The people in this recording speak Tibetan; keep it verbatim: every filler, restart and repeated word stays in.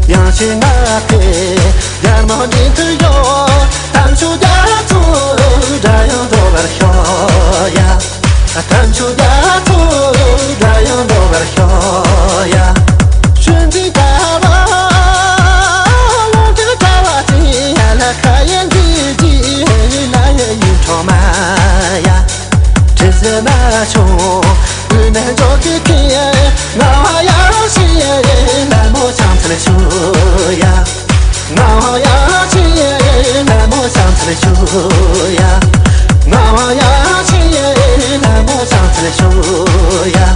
ཡང་ཞིག་ང་ཕེབས་ཡར་མར་འདྲེན་དུ་ཡོང་། དམ་ཆོས་རྒྱ་མཚོ་སྒྲ་ཡང་སྒྲོག་པར་ཤོག་ཡ། དམ་ཆོས་རྒྱ་མཚོ་སྒྲ་ཡང་སྒྲོག་པར་ཤོག་ཡ། ཆོས་འཛིན་གྲྭ་པ་ལོངས་སྤྱོད་གྲྭ་པ་ཅན་ཡ། ལ་ཁ་ཡེ་འདི་ཇི་ལ་ཡེ་ཡིན་ཁྲོ་མ་ཡ། དྲི་ཟ་མ་བྱུང་། དབུས་ན་འཇོག་གི་ཁེ། ངག་དབང་ཡང་ཞིག་ལ་མོ་ཕྱག་འཚལ་ཞུ་ཡ། ངག་དབང་ཡང་ཞིག་ལ་མོ་ཕྱག་འཚལ་ཞུ་ཡ། ངག་དབང་ཡང་ཞིག་ལ་མོ་ཕྱག་འཚལ་ཞུ་ཡ།